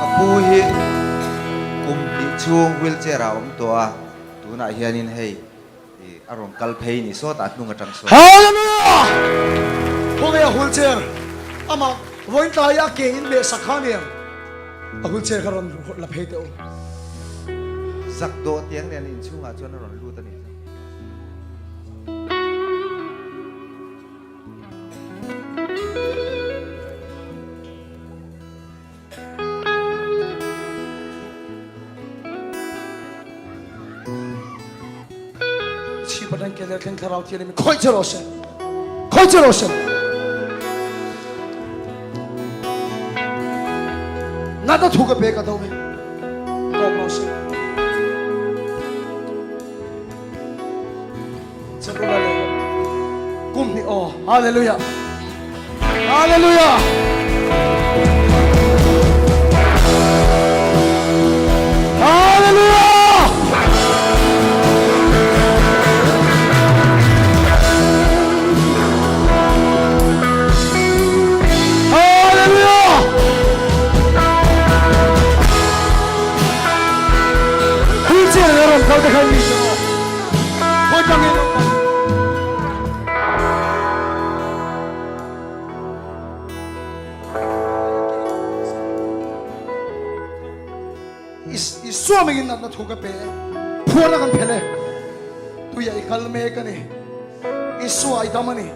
Ka pu hi kum hnih chhung wheelchair ah a awm tawh a, tunah hianin hei a rawn kal phei ni sawtah hnung atang sawn. Hallelujah! Khawnge a wheelchair? Amah vawiin tlai a ke in meh sak kha aniang. A wheelchair kha rawn la phei teh u. Zak dawh tiang nen inchhungah chuan a rawn lut a nih chu. Chhi patang ke le thleng thlarau thian mi khoi che ro se khoi che ro se na ta thu ka pe ka do me tawp lo se Chakula le kum ni aw hallelujah hallelujah hallelujah Hallelujah Wheelchair le ron kal te khan mi Isua mingin natna thu ka pe e phuarna kan phel e tuia i kal mek a ni Isua i dam a ni.